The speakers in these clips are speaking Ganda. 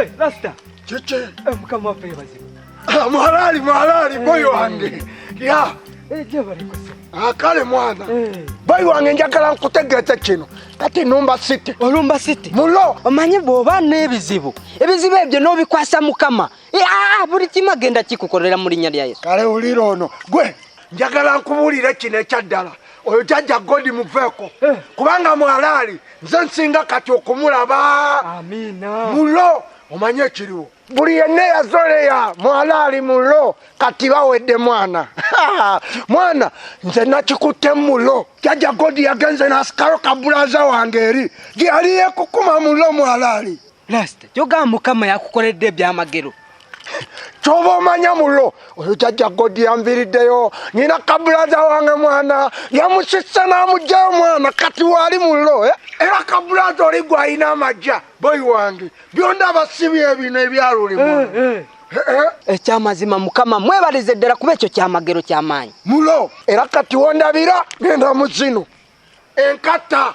Eh, Rasta. Kiki? Eh, mukama waffe yebazibwe. Ah, mwalaali mwalaali boyi wange. Ya. Eh, gyebale kusoma. Ah, kale mwana. Eh. Boyi wange njagala nkutegeeze kino. Kati numba city. Olumba city. Mulo. Omanyi bw'oba n'ebizibu, ebizibu ebyo n'obikwasa Mukama. Eh, ah, buli kimu agenda kikukolera mu linnya lya Yesu. Kale wulira ono. Gwe njagala nkubuulire kino ekyaddala. Oyo jjajja Godi muveeko. Eh. Kubanga mwalaali nze nsinga kati okumulaba. Amiina. Mulo omanye ekiriwo. Buli yenna eyazoleya mwalaali mulo kati bawedde mwana. Mwana nze nakikutte mulo. Jjajja Godi yagenze n'asikayo kabulaza wange eri gye yali yeekukuma mulo mwalaali. Rasta, kyogamba Mukama yakukoledde ebyamagero. Kyoba omanya mulo oyo jjajja Godi yanviiriddeyo nina kabulaza wange mwana yamusisa n'amugjayo mwana kati waali mulo eh? Era kabulaza oli gw'alina amajja boyi wange byondaba si bye bino ebyaluli mwana. Eh, Ekyamazima Mukama mwebalize ddala kuba ekyo kyamagero ky'amaanyi. Mulo era kati wondabira ngenda mu zino enkata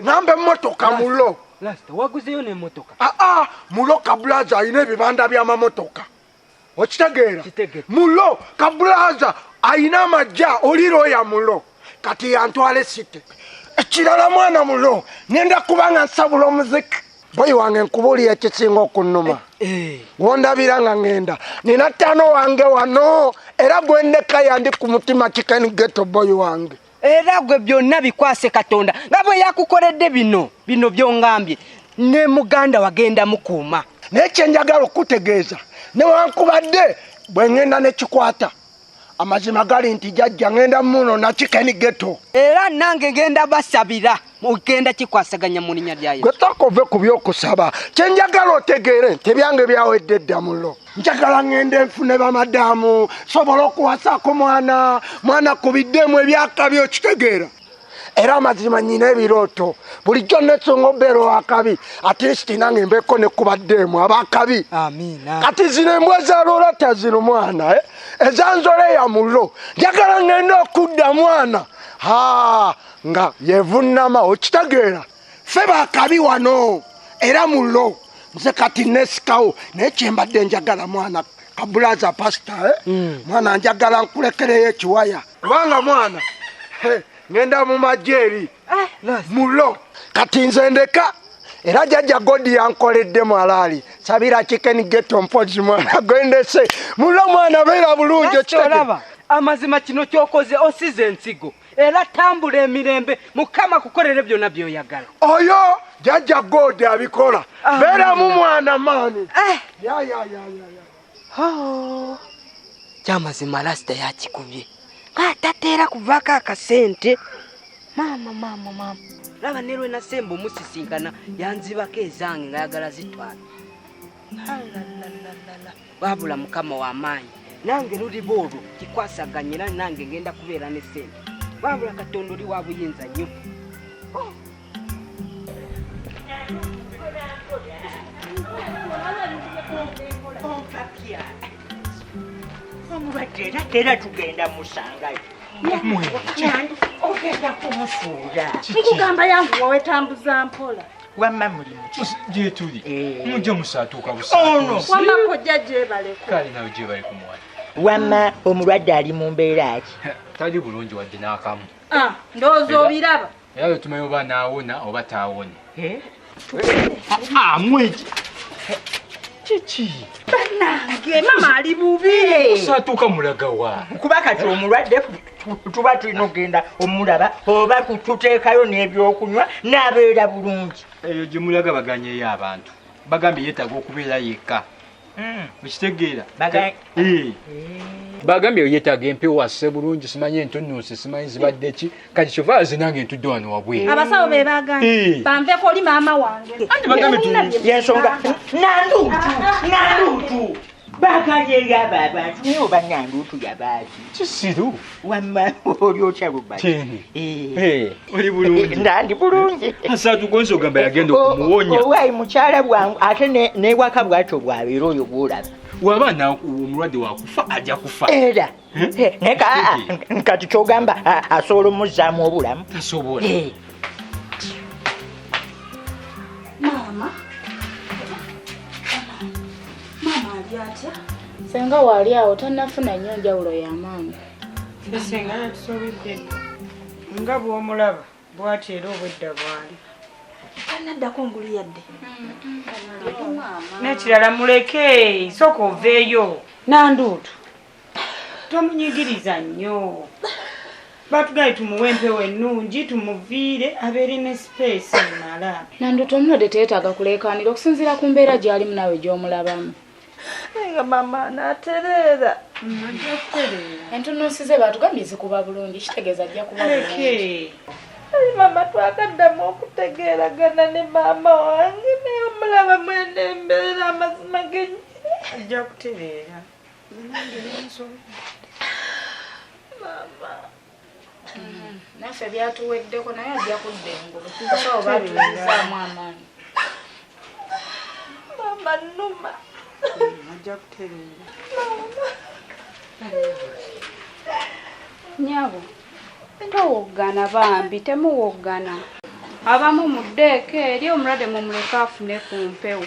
namba emmotoka mulo. Rasta, waguzeyo n'emmotoka. Aa mulo kabulaza alina ebibanda by'amamotoka okitegeera. Kitegedde. Mulo kabulaza alina amajja oli looya mulo kati yantwala esite. Ekirala mwana mulo ngenda kuba nga nsabula omuziki. Boyi wange nkubuulira ekisinga okunnuma. Eh. Wondabira nga ngenda nina ttaano wange wano era gwendeka yandi ku mutima Chicken Ghetto boyi wange. Era gwe byonna bikwase Katonda nga bwe yakukoledde bino bino by'ongambye ne muganda wagenda mukuuma. Naye kye njagala okutegeeza newankubadde bwe ngenda ne kikwata amazima gali nti jjajja ngenda muno na Chicken Ghetto. Era nange ngenda basabira mugenda kikwasaganya mu linnya lya Yesu. Gwe sooka ove ku by'okusaba kye njagala otegeere nti ebyange byawedde dda mulo. Njagala ngende nfune bamadaamu sobola okuwasaako mwana mwana kubiddemu ebyakabi okitegeera. Era amazima nnyina ebirooto bulijjo nesunga obeera owakabi at least nange mbeeko ne kubaddeemu abakabi. Amiina. Kati zino embwa za Lorata zino mwana, eh? Ezanzoleya mulo njagala ngende okudda mwana ha nga yevunnama okitegeera. Ffe bakabi wano era mulo nze kati nesikawo naye kyembadde njagala mwana kabulaza pasita, eh? Mwana njagala nkulekereyo ekiwaya kubanga mwana ngenda mu magye eri mulo kati nze ndeka era jjajja Godi yankoledde mwalaali sabira Chicken Ghetto mpozi mwana gwendese mulo mwana beera bulungi. Rasta, olaba amazima kino ky'okoze osize ensigo era tambula emirembe Mukama kukolere byonna by'oyagala. Oyo jjajja Godi abikola Ah. beeramu mwana maani. Eh. Ya, ya, ya, ya, ya. Oh. Kyamazima Rasta yakikubye ng'atateera kuvaako akasente. Maama maama maama laba ne lwe nasemba omusisinkana yanzibako ezange ng'ayagala zitwala. Alalalala. Wabula Mukama w'amaanyi nange luliba olwo kikwasaganye era nange ngenda kubeera ne ssente. Wabula Katonda oli wa buyinza nnyo. Omulwadde era era tugenda musangayo. Ogenda kumusuula. Nkugamba yangu wawetambuza mpola. Wamma mulimu ki? Gye tuli. Eh. Mujja musaatuuka Ono. busaatuusi. Wamma kojja gyebaleko. Kale nawe gye bali ku mwana. Wamma omulwadde ali mu mbeera ki? Tali bulungi wadde n'akamu. Ah, ndowooza obiraba. Era bwe tumanyi oba n'awona oba taawone. Eh? Ah, mwegi. Kiki? Bannange mama ali bubi. Musaatuuka mulaga wa? Kuba kati omulwadde tuba tulina okugenda omulaba oba tuteekayo n'ebyokunywa n'abeera bulungi. Eyo gye mulaga baganyeyo abantu. Bagambye yeetaaga okubeera yekka. Okitegeera? Eh. Bagambye yeetaaga empewo asse bulungi simanyi entunnunsi simanyi zibadde ki kati kyova nze nange ntudde wano wabweru. Abasawo be bagambye Eh. banveko oli maama wange. Anti bagambye Yensonga Nandutu Nandutu baganyeyo abo abantu naye oba Nandutu yabaaki? Kisiru. Wamma oli otya Lubali? Kyeni. Eh. Eh, oli bulungi. Nandi bulungi. Asaatuuka oyinza ogamba yagenda okumuwonya. Owaayi mukyala bwangu ate n'ewaka bwatyo bw'abeera oyo gw'olaba. Waba omulwadde wakufa ajja kufa. Era Eh? naye kati ky'ogamba asobola omuzzaamu obulamu? Tasobola. Eh. Maama. Senga wali awo tannafuna nnyo njawulo y'amaanyi. Senga yatusobedde nga bw'omulaba bw'ati era obwedda bw'ali. Tannaddako ngulu yadde. N'ekirala muleke sooka oveeyo. Nanduutu tomunyigiriza nnyo. Batugaye tumuwe empewo ennungi tumuviire abeere ne space emala. Nanduutu omulwadde teyeetaaga kuleekaanira okusinziira ku mbeera gy'alimu naawe gy'omulabamu. Nga mama anatereera. Entunnunsi ze baatugambye zikuba bulungi kitegeeza ajja kuba bulungi. Mama twakaddamu okutegeeragana ne maama wange naye omulaba mwene embeera amazima gennyini. Ajja kutereera. Mama. Naffe byatuweddeko naye ajja kudda engulu. Tubasawo baatuzzaamu amaanyi. Mama nnuma. Ajja kutereera. Nnyabo, towoggana bambi, temuwoggana. Abamu muddeeko eri omulwadde mumuleke afune ku mpewo.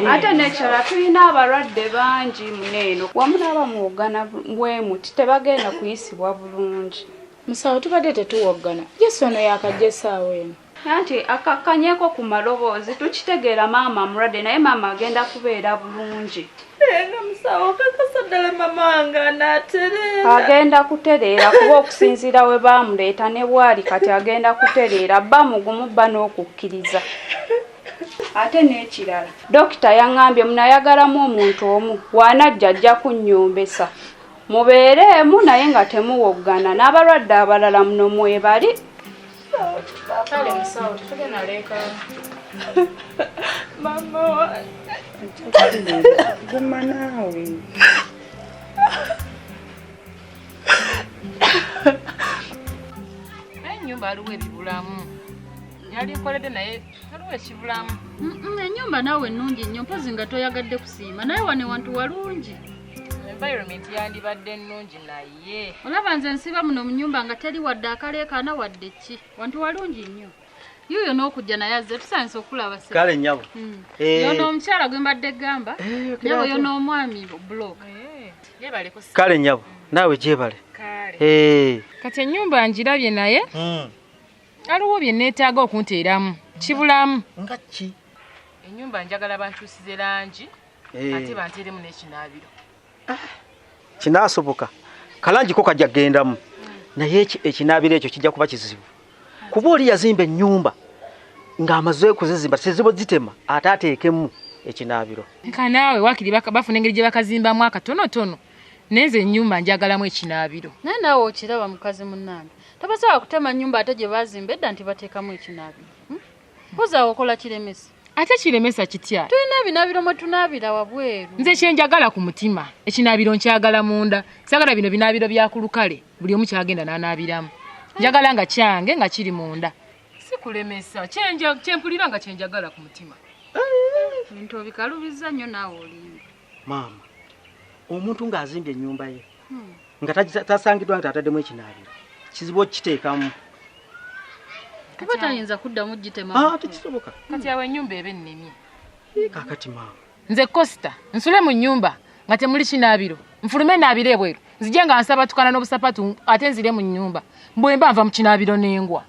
Ate n'ekirala tulina abalwadde bangi muno eno. Wamu n'abamuwoggana bwe muti tebagenda kuyisibwa bulungi. Musawo tubadde tetuwoggana. Yesu ono yaakajja essaawa eno. Anti akakkanyeeko ku maloboozi tukitegeera maama mulwadde naye maama agenda kubeera bulungi. Nga musawo kakasa ddala maama wange anaatereera. Agenda kutereera kuba okusinziira we baamuleeta ne bw'ali kati agenda kutereera bba mugumu bba n'okukkiriza. Ate n'ekirala dokita yaŋŋambye munayagalamu omuntu omu bw'anajja ajja kunnyombesa. Mubeereemu naye nga temuwoggana n'abalwadde abalala muno mwebali. Kale musawo tetugenda leekaana. Mama wange. Guma naawe. Naye ennyumba waliwo ebibulamu. Yali nkoledde naye waliwo ekibulamu. Ennyumba naawe nnungi nnyo mpozzi nga toyagadde kusiima naye wano wantu walungi. Environment yandibadde nnungi naye. Olaba nze nsiba muno mu nnyumba nga teri wadde akaleekaana wadde ki. Wantu walungi nnyo. Yuyo n'okujja naye azze tusanyuse okulaba ssebo. Kale nnyabo. Yono omukyala gwe mbadde ggamba. Nnyabo yono omwami block. Yebaleko ssebo. Kale nnyabo naawe gyebale. Kale. Kati ennyumba ngirabye naye. Waliwo bye neetaaga okunteeramu. Kibulamu. Nga ki? Ennyumba njagala bankyusize langi ate banteeremu n'ekinaabiro. Kinaasoboka. Kalangi ko kajja kugendamu. Naye ekinaabiro ekyo kijja kuba kizibu. Kuba oli yazimba ennyumba ng'amaze kuzizimba tezibo zitema ate ateekemu ekinaabiro. Nka naawe waakiri bafuna engeri gye bakazimbamu akatonotono. Naye nze ennyumba njagalamu ekinaabiro. Naye naawe okiraba mukazi munnange. Tobasobola kutema nnyumba ate gye baazimba edda nti bateekamu ekinaabiro. Mpozi awo okola kiremesa. Ate kiremesa kitya? Tulina ebinaabiro mwe tunaabira wabweru. Nze kye njagala ku mutima ekinaabiro nkyagala munda. Saagala bino binaabiro bya ku lukale buli omu kyagenda n'anaabiramu. Njagala nga kyange nga kiri munda. Sikulemesa kyempulira nga kye njagala ku mutima. Ebintu obikalubizza nnyo naawe olimba. Maama, omuntu ng'azimbye ennyumba ye nga tasangiddwa nga taataddemu ekinaabiro kizibu okukiteekamu. Kuba tayinza kuddamu gitema. Tekisoboka. Kati awo ennyumba eba ennemye. Kaakati maama. Nze Costa nsule mu nnyumba nga temuli kinaabiro. Nfulume naabire ebweru. Nzije nga nsaba tukana n'obusapatu ate nzire mu nnyumba. Mbwe mba nva mu kinaabiro n'engwa.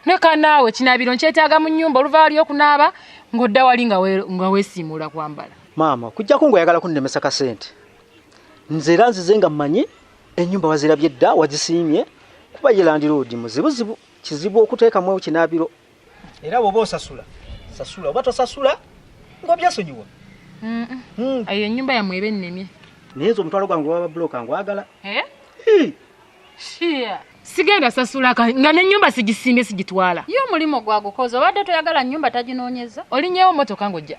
Leka naawe kinaabiro nkyetaaga mu nnyumba oluva wali okunaaba ng'odda wali nga weesiimuula kwambala. Maama kujjako ng'oyagala kunnemesa kasente. Nze era nzize nga mmanyi ennyumba wazirabye dda wagisiimye kuba ye landiroodi muzibuzibu kizibu okuteekamu ekinaabiro. Era bw'oba osasula sasula oba tosasula ng'obyesonyiwa. Eyo ennyumba yammwe eba ennemye. Naye nze omutwalo gwange gwaba bulooka ngwagala. Shia. Sigenda sasula nga n'ennyumba sigisimbye sigitwala. Ye omulimu gwagukoze obadde toyagala nnyumba taginoonyeza. Olinnyewo mmotoka ng'ojja.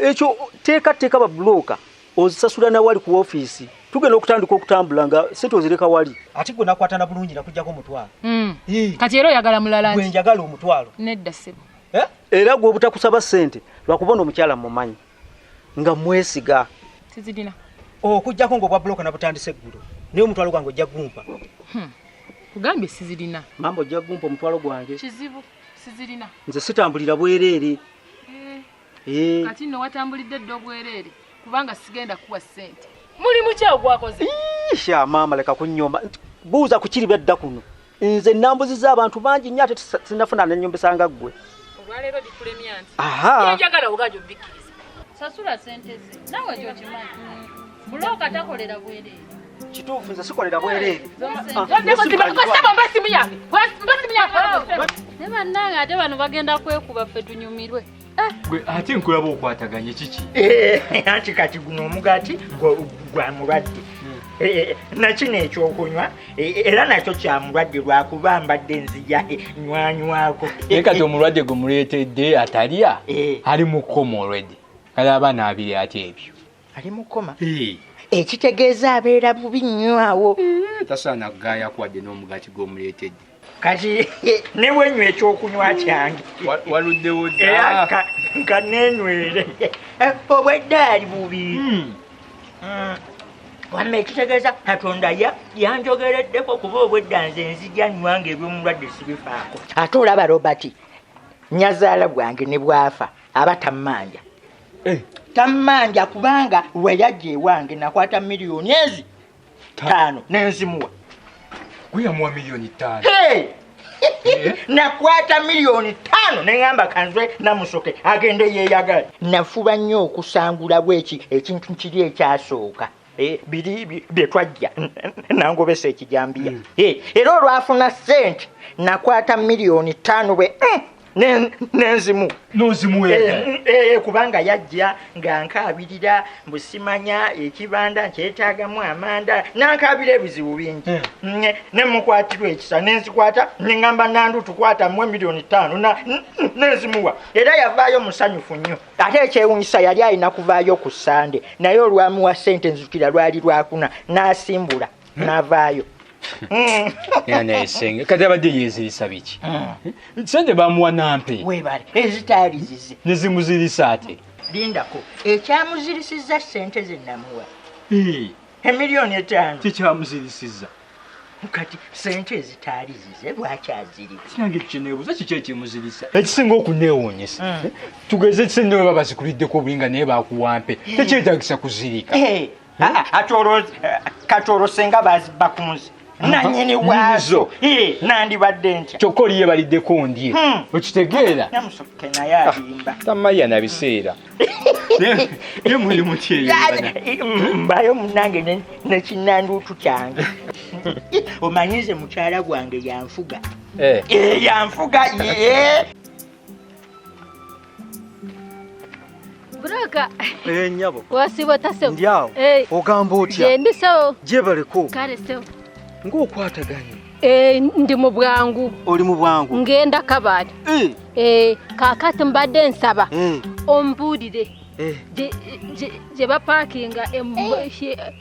Ekyo teekateeka babulooka ozisasula nawali ku ofiisi. Tugenda okutandika okutambula nga ssente ozireka wali. Ate gwe nakwatana bulungi nakuggyako omutwalo. Kati era oyagala mulala nti? Gwe njagala omutwalo. Nedda ssebo. Era gwe obutakusaba ssente lwakuba omukyala mumanyi nga mwesiga. Sizirina. Okuggyako ng'obwa bulooka nabutandise eggulo naye omutwalo gwange ojja gumpa. Kugambye sizirina. Mamba ojja gumpa omutwalo gwange. Kizibu sizirina. Nze sitambulira bwereere. Kati nno watambulidde dda obwereere. Kubanga sigenda kuwa ssente. Mulimu ki ogwakoze? Sha maama leka kunnyomba. Buuza ku kiri byadda kuno. Nze nambuzizza abantu bangi nnyo ate sinnafuna n'ennyombesanga ggwe. Olwaleero bikulemya nti. Aha. Njagala ogajo bikkiriza. Sasula ssente ze. Naawe gy'okimanyi. Bulooka takolera bwereere. Kituufu nze sikolera bwereere. Mba simu yange. Mba simu yange. Ne bannange ate bano bagenda kwekuba ffe tunyumirwe. Gwe ate nkulaba okwataganye kiki? Anti kati guno omugaati gwa mulwadde. Nakino ekyokunywa era nakyo kya mulwadde lwakuba mbadde nzija nywanywako. Naye kati omulwadde gwe muleetedde atalya ali mu kkoma already. Kale abaana abiri ate ebyo. Ali mu kkoma? Ekitegeeza abeera bubi nnyo awo. Tasaana kugaaya kuwadde n'omugaati gw'omuleetedde. Kati ne bwenywa ekyokunywa kyange. Waluddewo dda. Era ka neenywere. Obwedda ali bubi. Wamma ekitegeeza Katonda yanjogereddeko kuba obwedda nze nzija nnywa ng'ebyomulwadde sibifaako. Ate olaba Robert, nnyazaala gwange ne bw'afa aba tammanja. Tammanja kubanga lwe yajja ewange nakwata miliyoni ezi 5 n'enzimuwa. Gwe yamuwa miliyoni 5? Nakwata miliyoni 5 ne ŋŋamba kanzwe Namusoke agende yeeyagale. Nafuba nnyo okusangula bweki ekintu kiri ekyasooka. Biri bye twajja nangobesa ekijambiya. Era olwafuna ssente nakwata miliyoni 5 bwe nenzimu. N'ozimuwa? Kubanga yajja nga nkaabirira mbu simanya ekibanda nkyetaagamu amanda nankaabira ebizibu bingi. Ne mukwatirwa ekisa nenzikwata ne ŋŋamba Nandu tukwata muwe miliyoni 5 nenzimuwa. Era yavaayo musanyufu nnyo. Ate ekyewuunyisa yali alina kuvaayo ku Ssande naye olwamuwa ssente nzukira lwali lwakuna n'asimbula n'avaayo. Naye senge kati abadde yeezirisa biki? Ssente bamuwa nampe. Weebale ezitaali zize. Ne zimuzirisa ate. Lindako ekyamuzirisizza ssente ze namuwa. Emiliyoni 5. Kikyamuzirisizza. Kati ssente ezitaali zize lwaki azirika? Kinange kineebuuza kiki ekimuzirisa? Ekisinga okunneewuunyisa. Tugeze ssente bwe baba zikuliddeko obulinga naye bakuwa mpe. Tekyetaagisa kuzirika. Kati olwo senga bazibba ku nze. Nannyini waazo. Nandibadde ntya. Kyokka oli yeebaliddeko ndye. Okitegeera? Namusoke naye alimba. Tamanya na biseera. Naye muli mutya eyo? Mbayo munnange nekinnanduutu kyange. Omanyi nze mukyala gwange yanfuga. Yanfuga ye. Buroka. Nnyabo. Wasiba tasebo. Ndi awo. Ogamba otya? Gye ndi sebo. Gyebaleko. Kale sebo. Ng'okwataganye. Ndi mu bwangu. Oli mu bwangu? Ngenda Kabaale. Kaakati mbadde nsaba. Ombuulire. Gye bapaakinga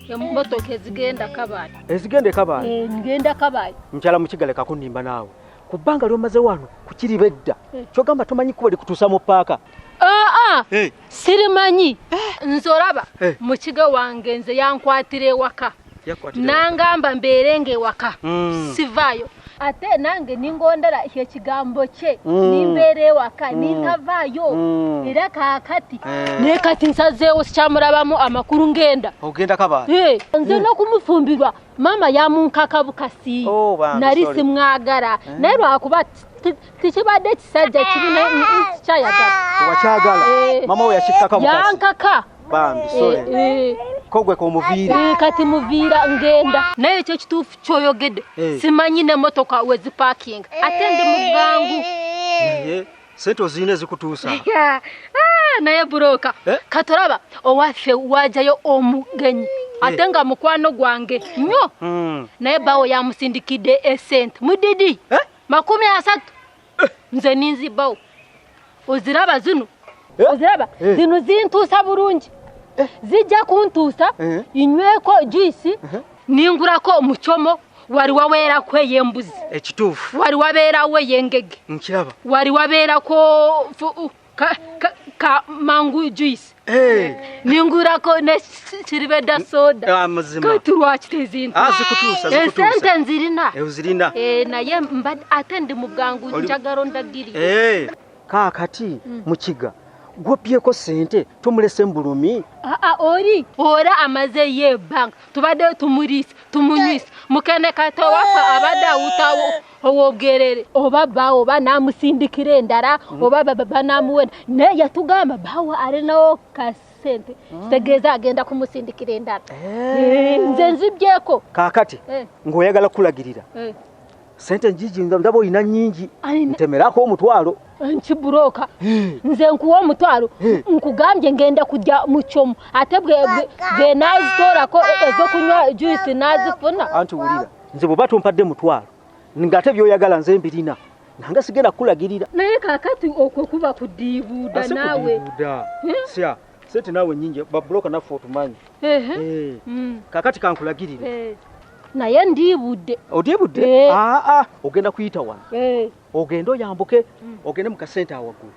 emmotoka ezigenda Kabaale. Ezigenda e Kabaale? Ngenda Kabaale. Mukyala Mukiga leka kunnimba naawe. Ku bbanga ly'omaze wano ku kiriba edda. Ky'ogamba tomanyi kkubo likutuusa mu ppaaka. Sirimanyi. Nze olaba mukiga wange nze yankwatira ewaka. Nangamba mbeerenga ewaka. Sivaayo. Ate nange ningondera ekigambo kye nimbeera ewaka nintavaayo. Era kaakati naye kati nsazeewo sikyamulabamu amakulu ngenda. Ogenda Kabaale? Nze n'okumufumbirwa maama yamunkaka bukasi. Nali simwagala naye lwakuba tikibadde kisajja kibi sikyayagala. Tewakyagala? Maama we yakikkaka bukasi? Yankaka. Bambi sorry. Kogwe komuviira. Kati muviira ngenda. Naye ekyo kituufu ky'oyogedde. Simanyi n'emmotoka we zipaakinga. Ate ndi mu bwangu. Naye ssente ozirina ezikutuusa. Naye buroka. Katolaba owaffe wajjayo omugenyi. Ate nga mukwano gwange nnyo. Naye bbaawo yamusindikidde essente. Mudidi. 30. Nze ninzibbawo. Oziraba zino. Oziraba zino zintuusa bulungi. Zijja kuntuusa inyweko juice ningurako omuchomo wali waweerako ey'embuzi. Ekituufu. Wali wabeerawo ey'engege. Nkiraba. Wali wabeerako ka mangu juice. Ningurako ne kiribedda soda. Amazima. Kati lwaki tezintuusa? Zikutuusa, zikutuusa. Esente nzirina. Ozirina. Naye ate ndi mu bwangu njagala ondagirire. Kaakati Mukiga Gw'oppyeko ssente tomulese mu bulumi. Aa oli ora amaze ye ebbanga tubadde tumuriisa tumunywisa mukene kato waffe abadde awutawo ow'obwerere oba bbaawo oba n'amusindikira endala oba banamuwenda naye yatugamba bbaawo alinawo kasente kitegeeza agenda kumusindikira endala. Nze nzibyeko. Kaakati ng'oyagala kulagirira sente njiji ndaba olina nnyingi ntemerako omutwalo. Nkiburoka nze nkuwa omutwalo nkugambye ngenda kujja mu kyomu ate bwe nazitorako ez'okunywa juice nazifuna. Anti wulira nze bw'oba tompadde mutwalo ng'ate by'oyagala nze mbirina nange sigenda kukulagirira. Naye kaakati okwo kuba kudiibuuda naawe. Sya sente naawe nnyingi babuloka naffe otumanyi. Kaakati kankulagirire. Naye ndiibudde. Odiibudde? Aa ogenda kuyita wano. Ogende oyambuke ogende mu kasente awaggulu.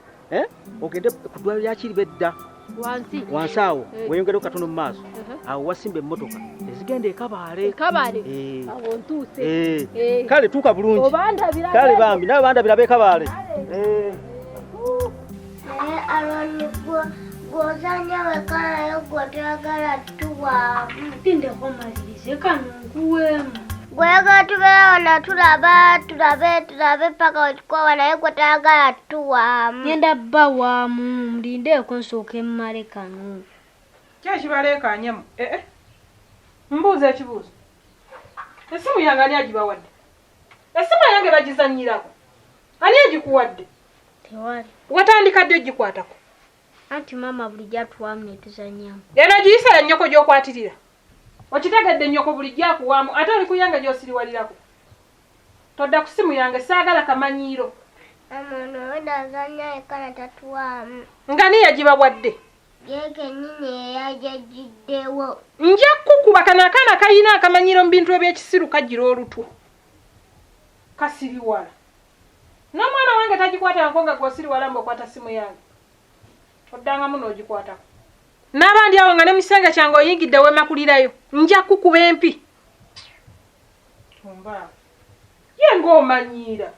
Ogende ku ddwaliro lya Kiriba edda. Wansi. Wansi awo weeyongereyo katono mu maaso. Awo wasimba emmotoka ezigenda e Kabaale. Kabaale. Awo ntuuse. Kale tuuka bulungi. Kale bambi nawe bandabira b'e Kabaale. Naye Aroni gw'ozannya wekka naye gwe toyagala tuwaamu. Tindeko malirize kano nkuweemu. Gw'oyagala tubeera wano tulaba tulabe tulabe paka wetukoowa naye gwe toyagala tuwaamu. Ngenda bbawaamu mulindeeko nsooke mmale kano. Ki ekibaleekaanyemu? Mbuuza ekibuuzo. Essimu yange ani agibawadde? Essimu yange bagizannyirako. Ani agikuwadde? Tewali. Watandika ddi ogikwatako? Anti maama bulijjo atuwaamu ne tuzannyamu. Eno giyisa ya nnyoko gy'okwatirira. Okitegedde nnyoko bulijjo akuwaamu ate oli ku yange gy'osiriwalirako. Todda ku ssimu yange saagala kamanyiiro. Maama ono obwedda azannya yekka na tatuwaamu. Nga ani yagibawadde? Ye kennyini eyajagiddewo. Nja kukuba kano akaana kalina akamanyiiro mu bintu eby'ekisiru kagira olutwo. Kasiriwala. N'omwana wange tagikwatangako nga gw'osiriwala mbu okwata ssimu yange. Oddangamu n'ogikwatako. N'abandi awo nga ne mu kisenge kyange oyingidde weemakulirayo. Nja kukuba empi. Tumbaawo. Ye ng'omanyiira.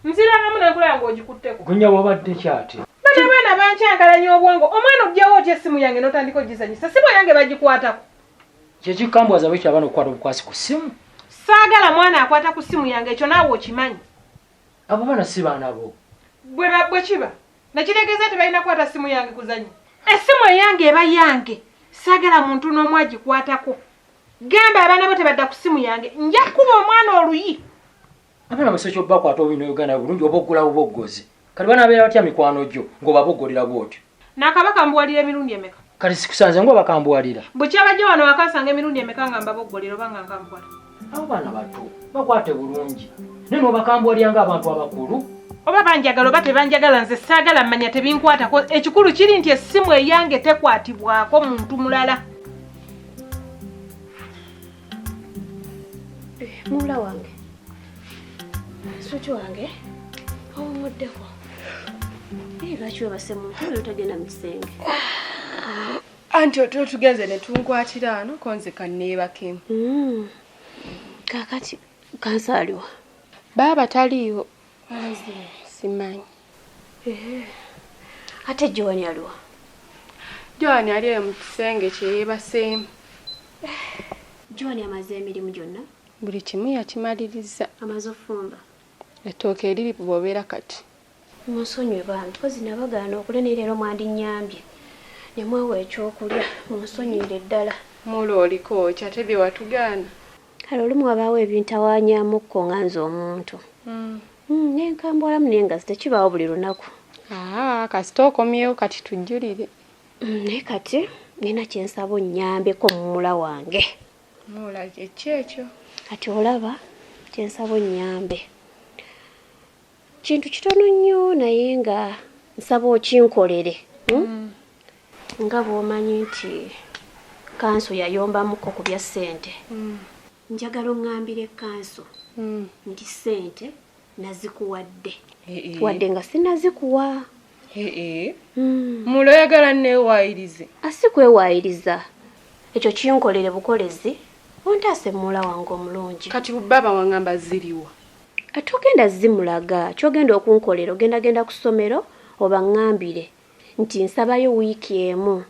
Nzirangamu ne nkulaba ng'ogikutteko. Gunya wabadde ki ate? Bano abaana bankyankalanya obwongo. Omwana oggyawo otya essimu yange n'otandika ogizannyisa? Ssimu yange bagikwatako. Kye kikambwaza bwekyo abaana okukwata obukwasi ku ssimu? Saagala mwana akwata ku ssimu yange ekyo naawe okimanyi. Abo baana si baana bo. Bwe kiba. Nekitegeeza tebalina kukwata ssimu yange kuzannya. Essimu eyange eba yange. Saagala muntu n'omu agikwatako. Gamba abaana bo tebadda ku ssimu yange. Nja kukuba omwana oluyi. Abaana muso ekyo bakwata obulina Uganda bulungi oba oggulawo boggozi. Kati banaabeera batya mikwano gyo ng'obaboggolera bw'otyo? Nakabaka mbuwalira emirundi emeka? Kati sikusanze ng'obakambuwalira. Bukyabajja wano wakansanga emirundi emeka nga mbaboggolera oba nga nkambuwala? Abo baana bato bakwate bulungi. Naye n'obakambuwalira ng'abantu abakulu. Oba banjagala oba tebanjagala nze saagala mmanya tebinkwatako. Ekikulu kiri nti essimu eyange tekwatibwako muntu mulala. Muwala wange, suki wange, owummuddeko. Lwaki webase mu ntebe otagenda mu kisenge? Anti otulo tugenze ne tunkwatira wano ko nze kanneebakemu. Kaakati kansaaliwa. Baaba taliiwo. Simanyi. Ate Joani aliwa? Joani ali eyo mu kisenge kye yeebaseemu. Joani amaze emirimu gyonna? Buli kimu yakimaliriza. Amaze ofumba? Ettooke eriri bw'obeera kati. Munsonyiwe bambi, mpozi nabagaana okulya naye leero mwandinnyambye. Ne mwewa ekyokulya, munsonyiwire ddala. Muula oliko ki ate bye watugaana? Kale olumu wabaawo ebintawaanyaamukko nga nze omuntu. Nenkambwalamu naye nga tekibaawo buli lunaku. Kasita okomyewo kati tujjulire. Naye kati nina kye nsaba onnyambeko muwala wange. Muwala ki ekyo? Kati olaba kye nsaba onnyambe. Kintu kitono nnyo naye nga nsaba okinkolere. Nga bw'omanyi nti kanso yayombamuko ku bya ssente. Njagala oŋŋambire kanso nti ssente nazikuwadde. Wadde nga sinnazikuwa. Mulo oyagala nneewaayirize? Si kwewaayiriza. Ekyo kinkolere bukolezi ontaase muwala wange omulungi. Kati baba wangamba ziriwa? Togenda zimulaga. Ky'ogenda okunkolera ogenda genda ku ssomero obaŋŋambire nti nsabayo wiiki emu.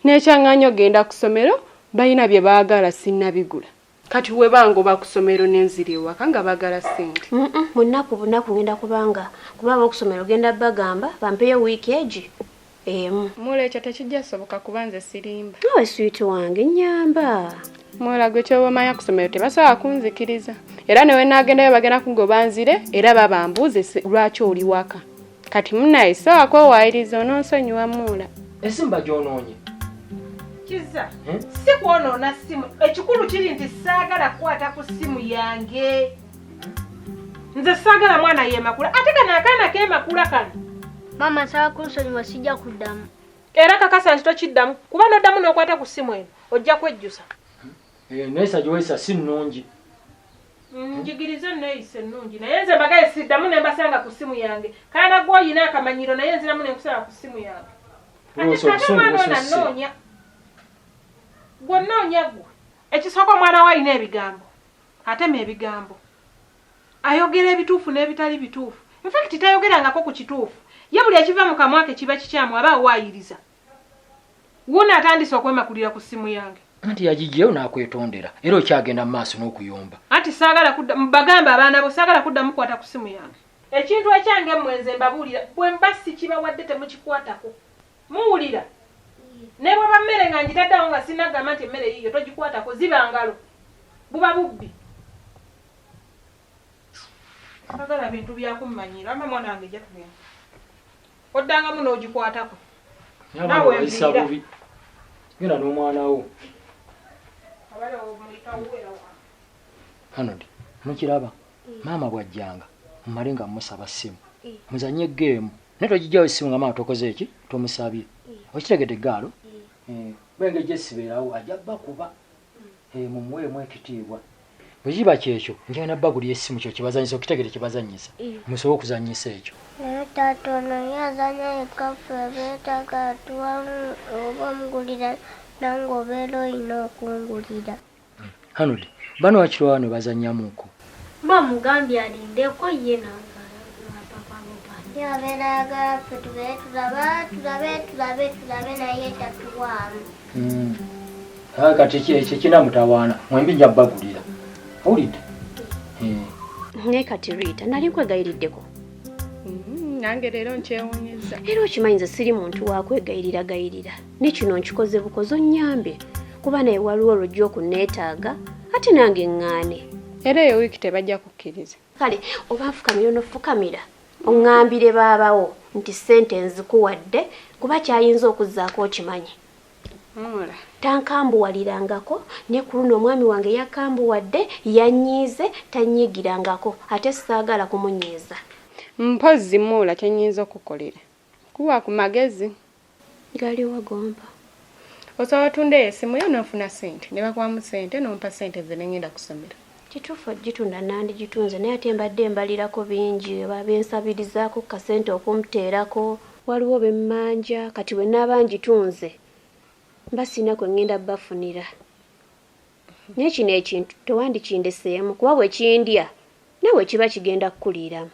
N'ekyaŋŋaanyi ogenda ku ssomero balina bye baagala sinnabigula. Kati we bangoba ku ssomero ne nzira ewaka nga baagala ssente. Mu nnaku bunaku ngenda kubanga kuba ab'okusomero genda bagamba bampeyo wiiki egi emu. Muula ekyo tekijja soboka kuba nze sirimba. Nawe swiiti wange nnyamba. Muula gwe kyoba omanya ku ssomero tebasobola kunzikiriza era ne wenaagendayo bagenda kungoba nzire era babambuuze lwaki oli waka. Kati munnaye sobola kwewaayiriza ononsonyiwa Muula. Essimu bagyonoonye. Kizza, si kwonoona ssimu. Ekikulu kiri nti saagala kukwata ku ssimu yange. Nze saagala mwana yeemakula ate kano akaana keemakula kano. Maama nsaba kunsonyiwa sijja kuddamu. Era kakasa nti tokiddamu kuba n'oddamu n'okwata ku ssimu eno ojja kwejjusa. Neeyisa gy'oyisa si nnungi. Njigirize neeyisa ennungi naye nze mbagaye siddamu ne mbasanga ku ssimu yange. Kaana gwe oyina akamanyiro naye nziramu ne nkusanga ku ssimu yange. Ate ate omwana ono annoonya. Gwe onnoonya gwe. Ekisooka omwana we alina ebigambo. Atema ebigambo. Ayogera ebituufu n'ebitali bituufu. In fact tayogerangako ku kituufu. Ye buli ekiva mu kamwa ke kiba kikyamu aba awaayiriza. Wuuno atandise okwemakulira ku ssimu yange. Anti yagiggyeyo n'akwetondera era okyagenda mu maaso n'okuyomba. Anti saagala kudda mbagambe abaana bo saagala kuddamu kukwata ku ssimu yange. Ekintu ekyange mmwe nze mbabuulira bwe mba sikibawadde temukikwatako. Muwulira? Ne bw'eba mmere nga ngitadde awo nga sinnagamba nti emmere yiiyo togikwatako ziba ngalo. Buba bubbi. Sagala bintu bya kummanyiira. Wamma mwana wange jja tugende. Oddangamu n'ogikwatako. Naawe wayisa bubi. Genda n'omwana wo. Arnold, mukiraba maama bw'ajjanga mumale nga musaba ssimu muzanye geemu naye togijjawo essimu nga maama tokoze eki tomusabye okitegedde gaalo bwenge gyesibeerawo ajja bakuba mumuweemu ekitiibwa bwe kiba kyekyo njagala bagulira essimu kyo kibazanyisa okitegedde kibazanyisa musobole okuzanyisa ekyo. Naye taata ono ye azanya yekka ffe beetaaga atuwamu oba omugulira nange obeera olina okungulira. Arnold, bano wakiri wano bazannyamuuko. Mba mugambye alindeko ye nange ye abeera ayagala ffe tubeere tulaba tulabe tulabe tulabe naye tatuwaamu. Kati ekyo kinamutawaana mwembi nja bagulira. Owulidde? Naye kati Rita nali nkwegayiriddeko. Nange leero nkyewuunyizza. Era okimanyi nze siri muntu wa kwegayirira ne kino nkikoze bukozi onnyambe kuba naye waliwo olwojja okunneetaaga ate nange ŋŋaane. Era eyo wiiki tebajja kukkiriza. Kale oba nfukamira onofukamira oŋŋambire baabawo nti ssente nzikuwadde kuba kyayinza okuzzaako okimanyi. Tankambuwalirangako ne ku luno omwami wange yakambuwadde yannyiize tannyiigirangako ate saagala kumunyiiza. Mpozzi Muula kye nnyinza okukolera kuwa ku magezi. Galiwa gomba. Osobola otunda eyo essimu yo n'ofuna ssente ne bakuwamu ssente n'ompa ssente ze ne ngenda ku ssomero. Kituufu ogitunda nandigitunze naye ate mbadde mbalirako bingi babensabirizaako kasente okumteerako waliwo bemmanja kati bwe naaba ngitunze mba sirina kwe ngenda bafunira. Naye kino ekintu tewandikindeseemu kuba bwe kindya naawe kiba kigenda kukuliiramu.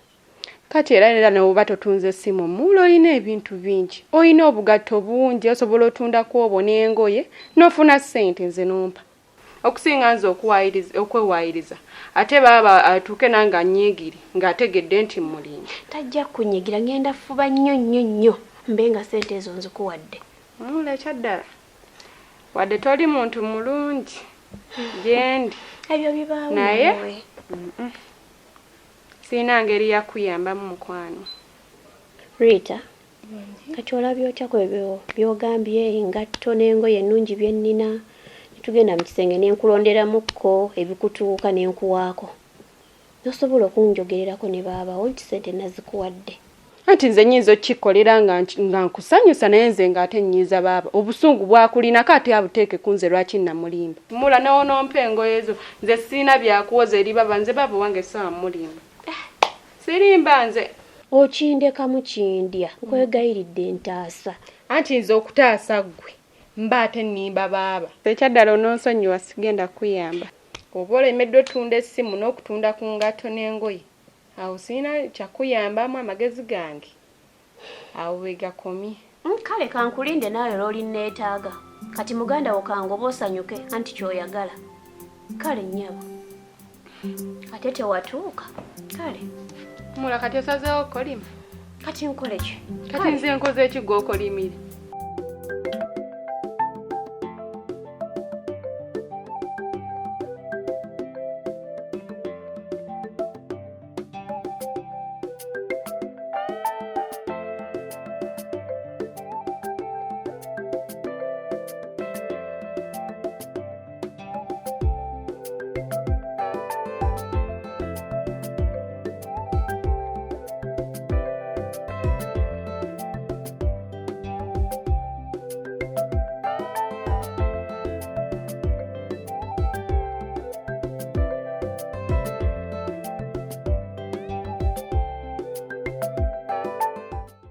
Kati era era n'oba totunze essimu Muula olina ebintu bingi olina obugatto bungi osobola otundako obwo n'engoye n'ofuna ssente nze n'ompa. Okusinga nze okwewaayiriza ate baaba atuuke nange annyiigire ng'ategedde nti mmulimba. Tajja kunyiigira ngenda fuba nnyo nnyo nnyo mbe nga ssente ezo nzikuwadde. Muula ekyaddala wadde toli muntu mulungi gyendi ebyo bibaawo naye sirina ngeri ya kuyambamu mukwano. Rita, kati olabye otya ku ebyo by'ogambye engatto n'engoye ennungi bye nnina ne tugenda mu kisenge ne nkulonderamukko ebikutuuka ne nkuwaako. N'osobola okunjogererako ne baabawo nti ssente nazikuwadde. Anti nze nnyinza okkikolera nga nkusanyusa naye nze ng'ate nnyiiza baaba. Obusungu bwakulinako ate abuteeke ku nze lwaki namulimba. Muula n'onompa engoye zo nze sirina byakuwoza eri baba nze baaba wange saawa mulimba. Sirimba nze. Okindekamu kindya nkwegayiridde ntaasa. Anti nze okutaasa ggwe mba ate nnimba baaba. Ekyaddala ononsonyiwa sigenda kuyamba. Oba olemeddwa otunda essimu n'okutunda ku ngatto n'engoye awo sirina kyakuyambamu amagezi gange awo we gakomye. Kale kankulinde naawe lw'olinneetaaga. Kati muganda wo kangobe osanyuke anti ky'oyagala. Kale nnyabo. Ate tewatuuka. Kale. Mula kati osazeewo okukolima? Kati nkole ki? Kati nze nkoze ki gw'okolimire?